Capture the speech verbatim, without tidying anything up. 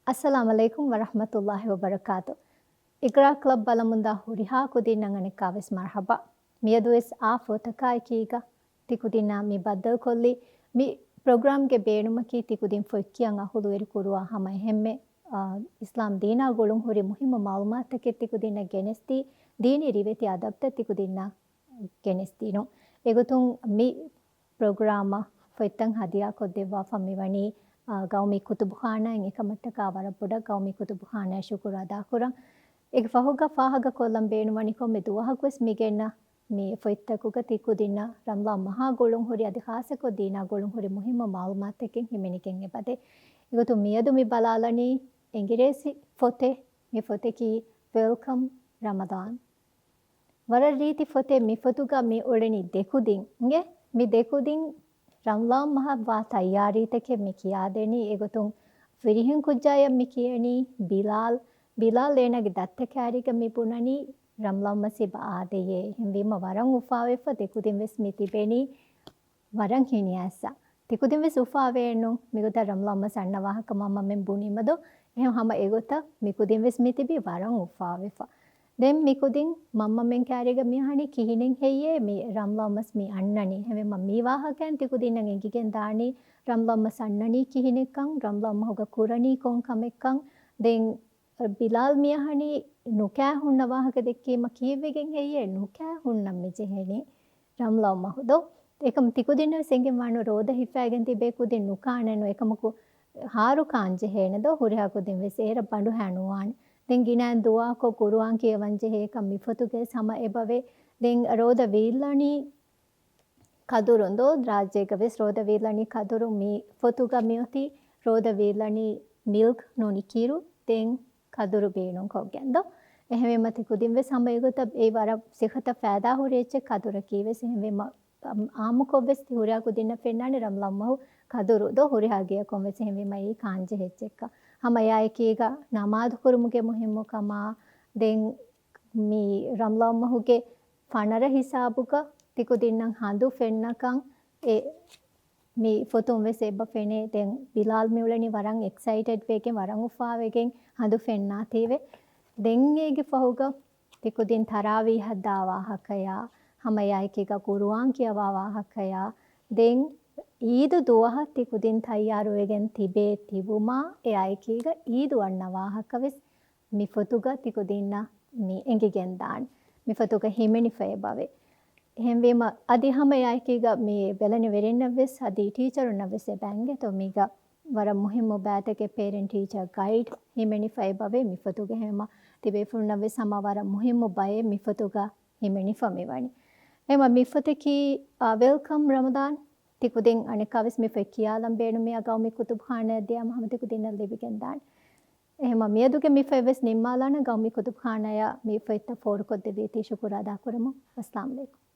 އައްސަލާމު ޢަލައިކުމް ވަރަޙްމަތުﷲި ވަބަރަކާތު. އިގްރާ ކްލަބް ބަލަމުންދާ ހުރިހާ ކުދިންނަށް އަނެއްކާވެސް މަރްޙަބާ. މިއަދުވެސް އާ ފޮތަކާއެކީގަ ތިކުދިންނާ މި ބައްދަލުކޮށްލީ. މި ޕްރޮގްރާމްގެ ބޭނުމަކީ ތިކުދިން ފޮތްކިޔަން އަހުލުވެރި ކުރުވާ ހަމަ އެހެންމެ، އާ، އިސްލާމް ދީނާ ގުޅުންހުރި މުހިއްމު މަޢުލޫމާތުތަކެއް ތިކުދިންނަށް ގެނެސްދީ، ދީނީ ރިވެތި އަދަބްތައް ތިކުދިންނަށް ގެނެސްދިނުން. އެގޮތުން މި ޕްރޮގްރާމަށް ފޮތްތައް ހަދިޔާކޮށްދެއްވާފަ މިވަނީ، އާ، ގައުމީ ކުތުބުޚާނާއިން އެކަމަށްޓަކާ ވަރަށް ބޮޑަށް ގައުމީ ކުތުބުޚާނާއަށް ޝުކުރު އަދާކުރަން. އޭގެ ފަހުގަ ފާހަގަކޮށްލަން ބޭނުންވަނީ ކޮންމެ ދުވަހަކުވެސް މިގެންނަ މި ފޮތްތަކުގަ ތިކުދިންނަށް ރަމްޟާން މަހާ ގުޅުންހުރި އަދި ޚާއްޞަކޮށް ދީނާ ގުޅުންހުރި މުހިއްމު މަޢުލޫމާތުތަކެއް ހިމެނިގެން އެބަދޭ. އެގޮތުން މިއަދު މި ބަލާލަނީ އިނގިރޭސި ފޮތެއް. މި ފޮތަކީ ވެލްކަމް ރަމަޟާން. ވަރަށް ރީތި ފޮތެއް. މި ފޮތުގަ މި އުޅެނީ ދެކުދިން. އިނގޭ، މި ދެކުދިން ރަމްޟާން މަހަށް ވާ ތައްޔާރީތަކެއް މި ކިޔާދޭނީ. އެގޮތުން ފިރިހެން ކުއްޖާޔަށް މި ކިޔަނީ ބިލާލް. ބިލާލް އޭނާގެ ދައްތަ ކާރީގަ މި ބުނަނީ ރަމްޟާން މަސް އެބަ އާދޭޔޭ. އެހެންވީމަ ވަރަށް އުފާވެފަ. ދެކުދިން ވެސް މި ތިބެނީ ވަރަށް ހިނިއައިސް. ތިކުދިން ވެސް އުފާވޭނު. މިގޮތަށް ރަމްޟާން މަސް އަންނަ ވާހަކަ މަންމަމެން ބުނީމަދޯ. އެހެން ހަމަ އެގޮތަށް މިކުދިން ވެސް މި ތިބީ ވަރަށް އުފާވެފަ. ދެން މިކުދިން މަންމަމެން ކާރީގަ މި އަހަނީ ކިހިނެއް ހެއްޔޭ މި ރަމްޟާން މަސް މި އަންނަނީ. އެހެންވީމަ މި ވާހަކައިން ތިކުދިންނަށް އެނގިގެން ދާނީ ރަމްޟާން މަސް އަންނަނީ ކިހިނެއްކަން، ރަމްޟާން މަހުގަ ކުރަނީ ކޮން ކަމެއްކަން. ދެން ބިލާލް މި އަހަނީ ނުކާ ހުންނަ ވާހަކަ ދެއްކީމަ ކީއްވެގެން ހެއްޔޭ ނުކާ ހުންނަން މި ޖެހެނީ ރަމްޟާން މަހު ދޯ؟ އެކަމް ތިކުދިންނަށް ވެސް އެނގެންވާނު ރޯދަ ހިފައިގެން ތިބޭ ކުދިން ނުކާނެނު. އެކަމަކު ހާރު ކާން ޖެހޭނެ ދޯ؟ ހުރިހާ ކުދިން ވެސް އޭރަށް ބަނޑުހައި ނުވާނެ. ދެން ގިނައިން ދުޢާކޮށް ޤުރުއާން ކިޔަވަން ޖެހޭކަން މި ފޮތުގައި ވެސް ހަމަ އެބަވޭ. ދެން ރޯދަ ވީއްލަނީ ކަދުރުން ދޯ؟ ރާއްޖޭގަ ވެސް ރޯދަ ވީއްލަނީ ކަދުރު. މި ފޮތުގަ މިއޮތީ ރޯދަ ވީއްލަނީ މިލްކް ނޫނީ ކިރު. ދެން ކަދުރު ބޭނުންކޮށްގެން ދޯ؟ އެހެންވީމަ ތި ކުދިން ވެސް ހަމަ އެގޮތަށް އެއީ ވަރަށް ސިއްހަތަށް ފައިދާ ހުރި އެއްޗެއް ކަދުރަކީ ވެސް. އެހެންވީމަ އާއްމުކޮށް ވެސް ތި ހުރިހާ ކުދިންނަށް ފެންނާނެ ރަމްޟާން މަހު ކަދުރު ދޯ؟ ހުރިހާ ގެޔަކުން ވެސް އެހެންވީމަ އެއީ ކާންޖެހޭ އެއްޗެއްކަން. ހަމަ އެއާއެކީގަ ނަމާދު ކުރުމުގެ މުހިއްމުކަމާ، ދެން މި ރަމްޟާން މަހުގެ ފަނަރަ ހިސާބުގަ ތިކުދިންނަށް ހަނދު ފެންނަކަން އެ މި ފޮތުން ވެސް އެބަ ފެނޭ. ދެން ބިލާލް މިއުޅެނީ ވަރަށް އެކްސައިޓެޑް ވެގެން، ވަރަށް އުފާވެގެން ހަނދު ފެންނާތީވެ. ދެން އޭގެ ފަހުގަ ތިކުދިން ތަރާވީހަށް ދާ ވާހަކަޔާ، ހަމަ އެއާއެކީގަ ޤުރުއާން ކިޔަވާ ވާހަކަޔާ، ދެން އީދު ދުވަހަށް ތިކުދިން ތައްޔާރުވެގެން ތިބޭ ތިބުމާ، އެއާއެކީގަ އީދު އަންނަ ވާހަކަ ވެސް މި ފޮތުގަ ތިކުދިންނަށް މި އެނގިގެންދާނެ. މި ފޮތުގަ ހިމެނިފަ އެބަވޭ. އެހެންވީމަ، އަދި ހަމަ އެއާއެކީގަ މި ބެލެނިވެރިންނަށް ވެސް އަދި ޓީޗަރުންނަށް ވެސް އެބަ އެނގޭތޯ މީގަ ވަރަށް މުހިއްމު ބައިތަކެއް ޕޭރެންޓް ޓީޗަރ ގައިޑް ހިމެނިފަ އެބަވޭ މި ފޮތުގަ. ހެމަ ތިބޭފުޅުންނަށް ވެސް ހަމަ ވަރަށް މުހިއްމު ބައެއް މި ފޮތުގަ ހިމެނިފަ މިވަނީ. ހެމަ މި ފޮތަކީ، އާ، ވެލްކަމް ރަމަޟާން. ތިކުދިން އަނެއްކާވެސް މި ފޮތް ކިޔާލަން ބޭނުމިއްޔާ ގައުމީ ކުތުބުޚާނާއަށް ދިޔާމަ ހަމަ ތިކުދިންނަށް ލިބިގެންދާނެ. އެހެމަ މިއަދުގެ މި ފޮތް ވެސް ނިންމާލާނަން. ގައުމީ ކުތުބުޚާނާއަށް މި ފޮތްތައް ފޯރުކޮށްދެއްވީތީ ޝުކުރު އަދާކުރަމުން. އައްސަލާމު ޢަލައިކުމް.